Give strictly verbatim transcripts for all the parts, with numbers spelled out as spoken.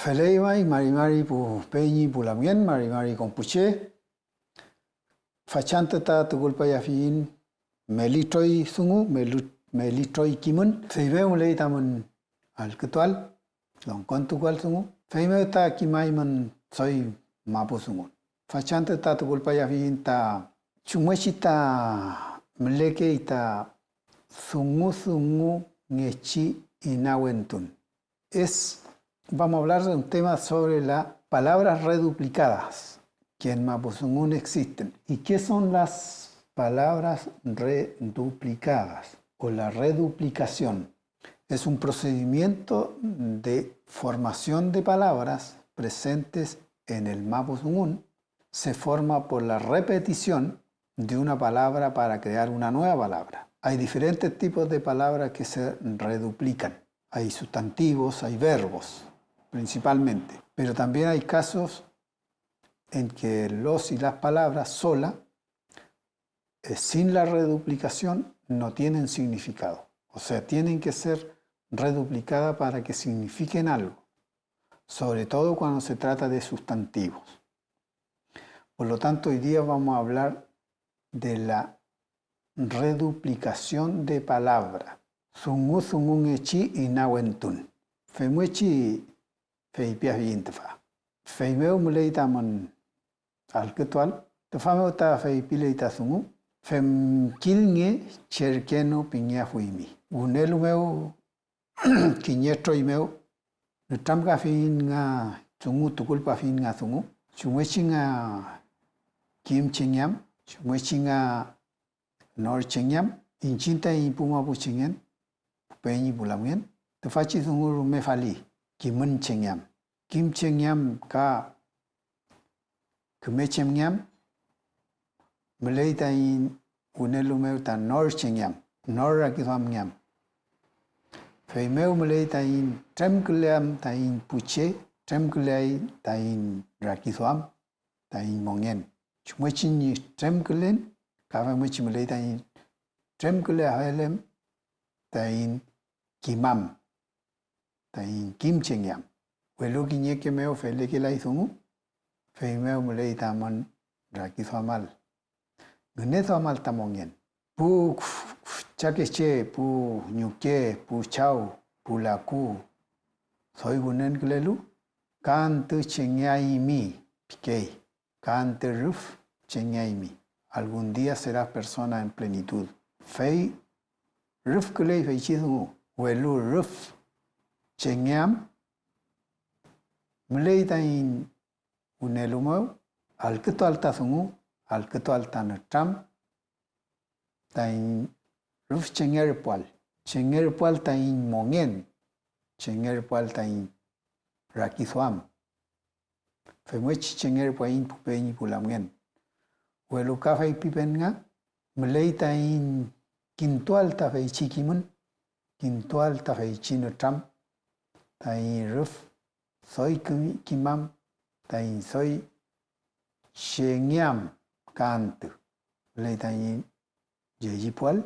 Feley may, mari mari pu peñi, pu lamngen, mari mari kom pu che. Fachantü ta tukulpayafiyiñ meli troy dungu, melu-, meli troy kimün, feymew müley tamün allkütuael, longkontukuael dungu, feymew ta kimaymün doy mapu dungun. Fachantü ta tukulpayafiyiñ ta chumngechi ta mülekey ta dungu dungumngechi inawentun. Es, vamos a hablar de un tema sobre las palabras reduplicadas, que en mapudungun existen. ¿Y qué son las palabras reduplicadas o la reduplicación? Es un procedimiento de formación de palabras presentes en el mapudungun. Se forma por la repetición de una palabra para crear una nueva palabra. Hay diferentes tipos de palabras que se reduplican. Hay sustantivos, hay verbos, principalmente. Pero también hay casos en que los y las palabras sola, eh, sin la reduplicación, no tienen significado. O sea, tienen que ser reduplicadas para que signifiquen algo, sobre todo cuando se trata de sustantivos. Por lo tanto, hoy día vamos a hablar de la reduplicación de palabra, dungu dungungechi inawentun. Femngechi feypiafiyiñ tüfa. Feymew müley tamün allkütuael, tüfa mew ta feypiley ta dungu: femkilnge cherkenu pingeafuymi. Wünelu mew kiñe troy mew nütramkafiyiñ nga dungu, tukulpafiyiñ nga dungu, chumngechi nga kim chengeam, chumngechi nga nor chengeam, iñchiñ taiñ pu mapuchengen, pu peñi pu lamngen, tüfachi dungu rume fali, kimün chengeam, kim chengeam ka küme chemngeam, müley taiñ wünelu mew ta nor chengeam, nor rakiduamngeam. Feymew müley taiñ tremküleam taiñ pu che, tremküleay taiñ rakiduam, taiñ mongen. Chumngechi ñi tremkülen, ka femngechi müley taiñ tremküleael em taiñ kimam, taiñ kimchengeam. Welu kiñeke mew felekelay dungu, feymew müley tamün rakiduamal, ngüneduamal ta mongen. Pu füchakeche, pu ñuke, pu chaw, pu laku, doy wünenkülelu, ka antü chengeaymi pikey, ka antü rüf chengeaymi. Algún día serás persona en plenitud. Fey rüfküley feychi dungu, welu rüf chengeam müley taiñ wünelu mew, allkütual ta dungu, allkütual ta nütram, taiñ rüf chengerpuael, chengerpuael taiñ mongen, chengerpuael taiñ rakiduam. Femngechi chengerpuaiñ pu peñi pu lamngen. Welu ka feypipen nga, müley taiñ kintuael ta feychi kimün, kintuael ta feychi nütram, taiñ rüf doy kü-, kimam, taiñ doy chengeam ka antü. Müley taiñ llellipuael,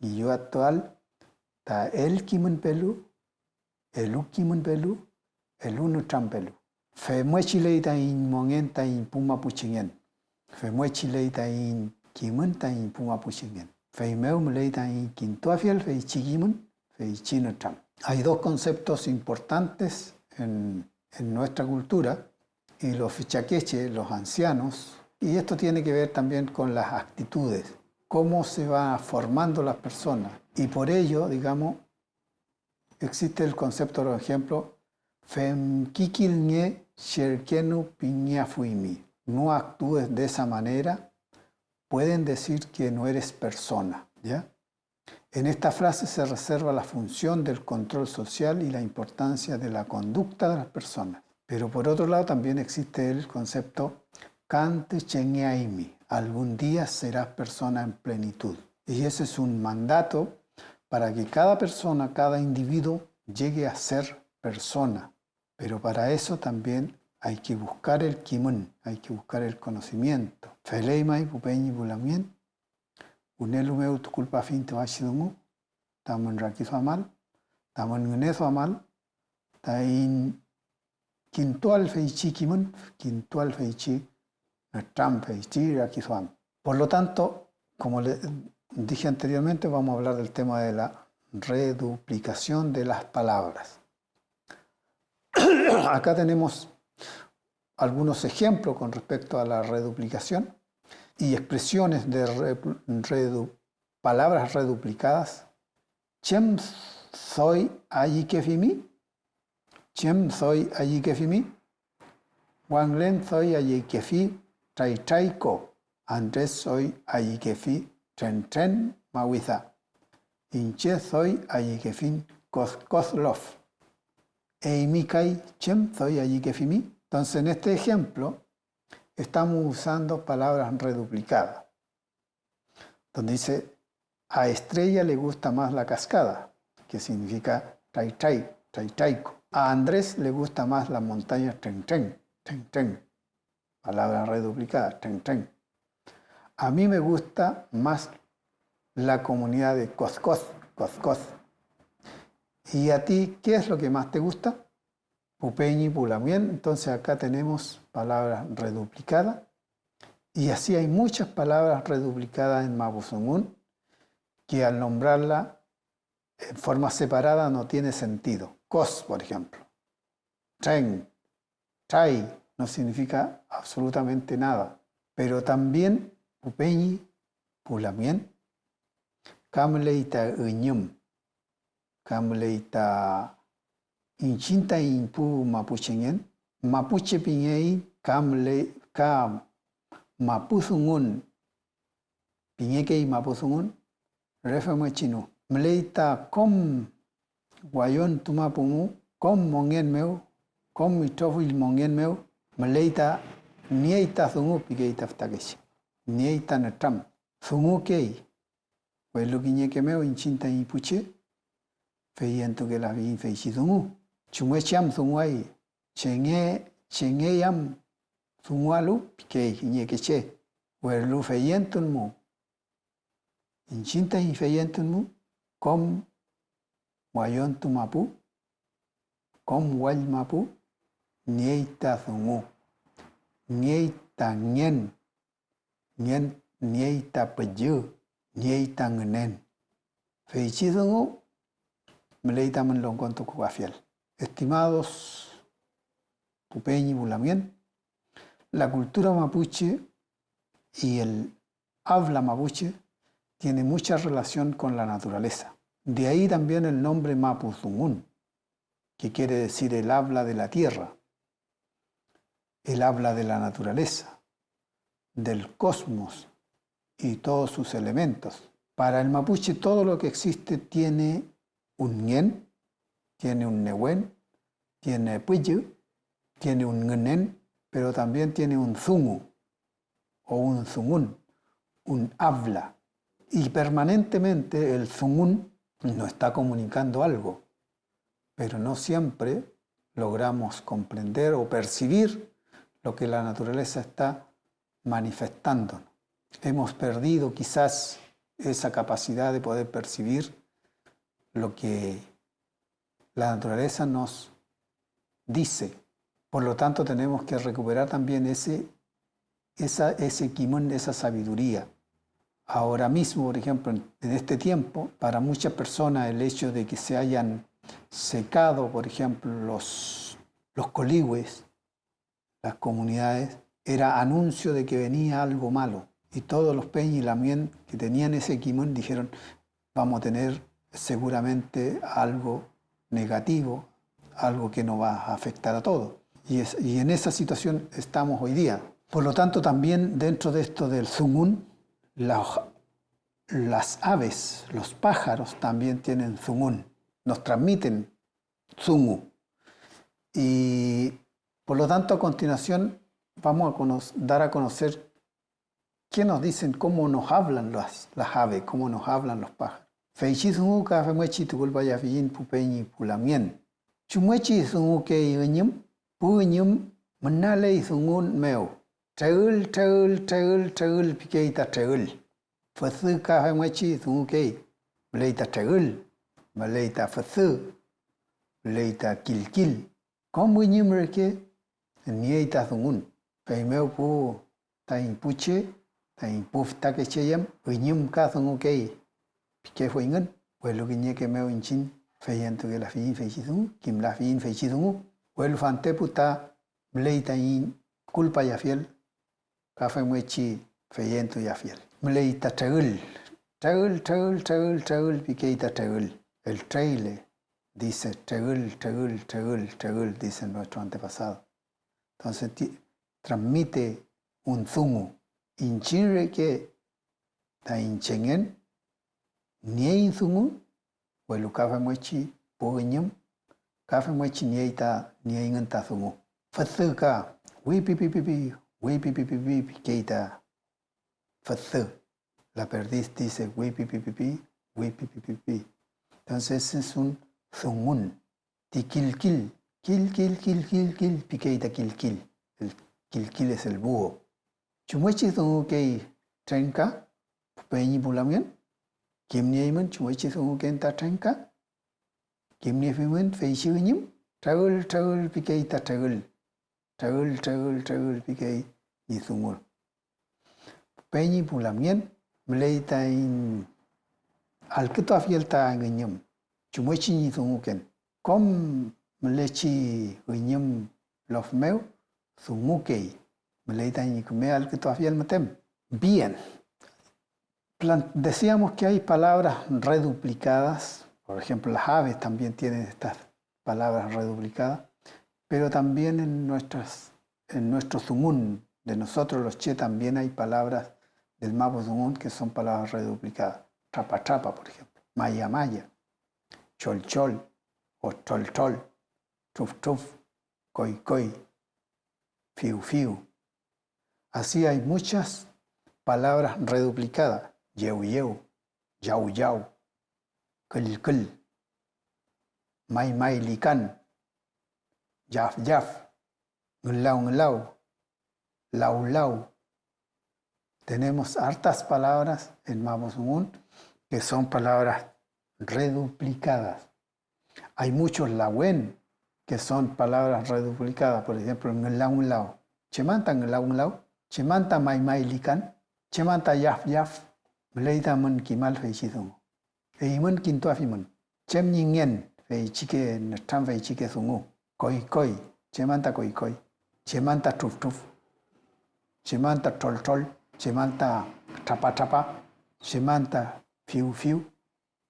ngillatuael ta elkimün pelu, elukimün pelu, elunütram pelu. Femngechi ley taiñ mongen taiñ pu mapuchengen. Femngechi ley taiñ kimün taiñ pu mapuchengen. Feymew müley taiñ kintuafiel feychi kimün, feychi nütram. Hay dos conceptos importantes en, en nuestra cultura, y los füchakeche, los ancianos, y esto tiene que ver también con las actitudes, cómo se va formando las personas. Y por ello, digamos, existe el concepto, por ejemplo, femkikilnge cherkenu pingeafuymi. No actúes de esa manera, pueden decir que no eres persona, ¿ya? En esta frase se reserva la función del control social y la importancia de la conducta de las personas. Pero por otro lado también existe el concepto ka antü chengeaymi, algún día serás persona en plenitud. Y ese es un mandato para que cada persona, cada individuo llegue a ser persona. Pero para eso también hay que buscar el kimün, hay que buscar el conocimiento. Feley may pu peñi pu lamngen, wünelu mew tukulpafiñ tüfachi dungu, tamün rakiduamal, tamün ngüneduamal, taiñ kintual feychi kimün, kintual feychi nütram, feychi rakiduam. Por lo tanto, como le dije anteriormente, vamos a hablar del tema de la reduplicación de las palabras. Acá tenemos algunos ejemplos con respecto a la reduplicación y expresiones de re- redu- palabras reduplicadas. ¿Chem doy ayükefimi? ¿Chem doy ayükefimi? Wanglen doy ayükefi traytray ko, Andrés doy ayükefi trentren mawida, iñche doy ayükefiñ kodkod lof. ¿Eymi kay chem doy ayükefimi? Entonces, en este ejemplo, estamos usando palabras reduplicadas, donde dice, a Estrella le gusta más la cascada, que significa traytray, traytrayko. A Andrés le gusta más la montaña trentren, trentren. Palabra reduplicada, trentren. A mí me gusta más la comunidad de Cozcoz, Cozcoz. ¿Y a ti qué es lo que más te gusta? Pu peñi, pu lamngen. Entonces acá tenemos palabra reduplicada. Y así hay muchas palabras reduplicadas en mapudungun que al nombrarla en forma separada no tiene sentido. Cos, por ejemplo. Tren, tray, no significa absolutamente nada. Pero también pu peñi, pu lamngen, ka müley ta üñüm, ka müley ta iñchiñ taiñ pu mapuchengen, mapuche pingey, ka müley, ka mapudungun pingekey mapudungun, re femngechi no. Müley ta kom wallontu mapu mu, kom mongen mew, kom itrofill mongen mew, müley ta, niey ta dungu, pikey ta fütakeche. Niey ta nütram. Dungukey, welu kiñeke mew iñchiñ taiñ pu che feyentukelafiyiñ feychi dungu. ¿Chumngechi am dunguay? ¿Chenge, chengey am dungualu? Pikey kiñeke che, welu feyentun mu. Iñchiñ taiñ feyentun mu, kom wallontu mapu, kom wall mapu, niey ta dungu, niey ta ngen, ngen, niey ta püllü, niey ta ngünen. Feychi dungu müley tamün longkontukuafiel. Estimados pu peñi, pu lamngen, la cultura mapuche y el habla mapuche tiene mucha relación con la naturaleza. De ahí también el nombre mapudungun, que quiere decir el habla de la tierra, el habla de la naturaleza, del cosmos y todos sus elementos. Para el mapuche todo lo que existe tiene un ngen, tiene un newen, tiene püllü, tiene un ngünen, pero también tiene un dungu o un dungun, un habla. Y permanentemente el dungun nos está comunicando algo, pero no siempre logramos comprender o percibir lo que la naturaleza está manifestándonos. Hemos perdido quizás esa capacidad de poder percibir lo que la naturaleza nos dice. Por lo tanto, tenemos que recuperar también ese, esa, ese kimün, esa sabiduría. Ahora mismo, por ejemplo, en, en este tiempo, para muchas personas el hecho de que se hayan secado, por ejemplo, los, los coligües, las comunidades, era anuncio de que venía algo malo. Y todos los peñi y lamngen que tenían ese kimün dijeron, vamos a tener seguramente algo negativo, algo que nos va a afectar a todos. Y, es, y en esa situación estamos hoy día. Por lo tanto, también dentro de esto del dungun, la, las aves, los pájaros también tienen dungun, nos transmiten dungu. Y por lo tanto, a continuación vamos a cono- dar a conocer qué nos dicen, cómo nos hablan las, las aves, cómo nos hablan los pájaros. Feychi dungu ka femngechi tukulpayafiyiñ pu peñi, pu lamngen. ¿Chumngechi dungukey üñüm? Pu üñüm münaley dungun mew. Tregül, tregül, tregül, tregül pikey ta tregül. Füdü ka femngechi dungukey, müley ta tregül, müley ta füdü, müley ta killkill. Kom üñüm reke niey ta dungun. Feymew pu taiñ pu che, taiñ pu fütakeche yem üñüm ka dungukey pikefuyngün, welu kiñeke mew iñchiñ feyentukelafiyiñ feychi dungu, kimlafiyiñ feychi dungu, welu fantepu ta müley taiñ kulpayafiel ka femngechi feyentuyafiel. Müley ta tregül, tregül, tregül, tregül, tregül pikey ta tregül, el treile, dice, tregül, tregül, tregül, tregül, dice nuestro antepasado. Entonces, ti-, transmite un dungu, iñchiñ reke taiñ chengen nieiñ dungu, welu ka femngechi pu üñüm, ka femngechi niey ta, nieyngün ta dungu. Füdü ka, wipipipipi, wipipipipi pikey ta füdü. La perdiz dice wipipipipi, wipipipipi. Entonces, ese es un dungun. Ti kilkil, kilkil, kilkil, kil pikey ta kilkil. El kilkil es el búho. ¿Chumngechi dungukey trengka, peñi pu lamngen? ¿Kimnieymün chumngechi dunguken ta trengka? ¿Kimniefimün feychi üñüm? Tregül, tregül pikey ta tregül. Tregül, tregül, tregül pikey ñi dungu. Peñi pu lamngen, müley taiñ allkütuafiel ta üñüm chumngechi ñi dunguken. Kom mülechi üñüm lof mew dungukey, müley tañi küme allkütuafiel müten. Bien. Plan-, decíamos que hay palabras reduplicadas, por ejemplo, las aves también tienen estas palabras reduplicadas, pero también en nuestras, en nuestro dungun de nosotros los che también hay palabras del mapudungun que son palabras reduplicadas. Trapa trapa, por ejemplo, maya maya, chol chol o trol trol, truf truf, koy koy, fiu fiu. Así hay muchas palabras reduplicadas, yew yew, yaw yaw, küll küll, may may likan, yaf yaf, ngülaw ngülaw, law law. Tenemos hartas palabras en mapudungun que son palabras reduplicadas. Hay muchos lawen que son palabras reduplicadas, por ejemplo, ngülaw ngülaw. ¿Chem anta ngülaw ngülaw? ¿Chem anta may may likan? ¿Chem anta yaf yaf? Müley tamün kimal feychi dungu. Eymün kintuafimün chem ñi ngen feychike nütram feychike dungu. Koykoy, ¿chem anta koykoy? ¿Chem anta truftruf? ¿Chem anta troltrol? ¿Chem anta trapatrapa? ¿Chem anta fiwfiw?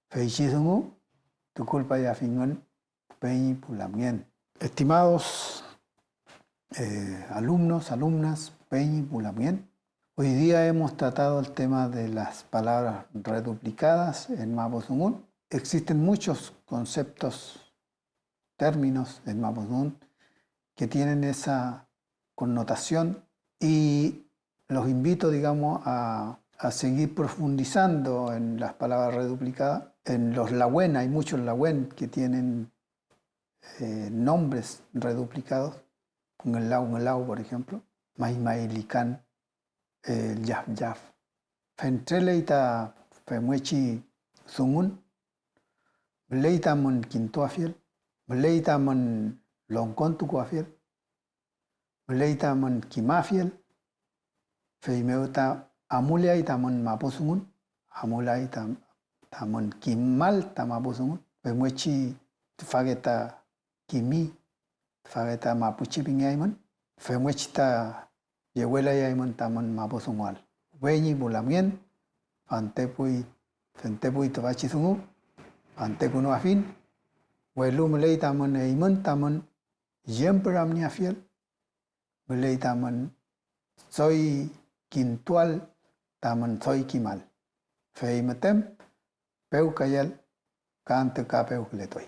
Feychi dungu tukulpayafingün peñi pu lamngen. Estimados, eh, alumnos, alumnas, peñi pu lamngen, hoy día hemos tratado el tema de las palabras reduplicadas en mapudungun. Existen muchos conceptos, términos en mapudungun que tienen esa connotación y los invito, digamos, a, a seguir profundizando en las palabras reduplicadas, en los lawen. Hay muchos lawen que tienen, eh, nombres reduplicados, ngülaw ngülaw, por ejemplo, may may likan, eh, yaf yaf. Fentreley ta femngechi dungun, müley tamün kintuafiel, müley tamün longkontukuafiel, müley tamün kimafiel, feymew ta amuleay tamün mapudungun, amuleay ta, tamün kimal ta mapudungun, femngechi tüfake ta kimi, tüfake ta mapuche pingeaymün, femngechi ta yewelayaymün tamün mapudunguael. Peñi pu lamngen, fantepuy, fentepuy tüfachi dungu, fantekünuafin, welu müley tamün eymün tamün yem püramnieafiel, müley tamün doy kintual tamün doy kimal, fey müten pewkayal ka antü ka pewkületuy.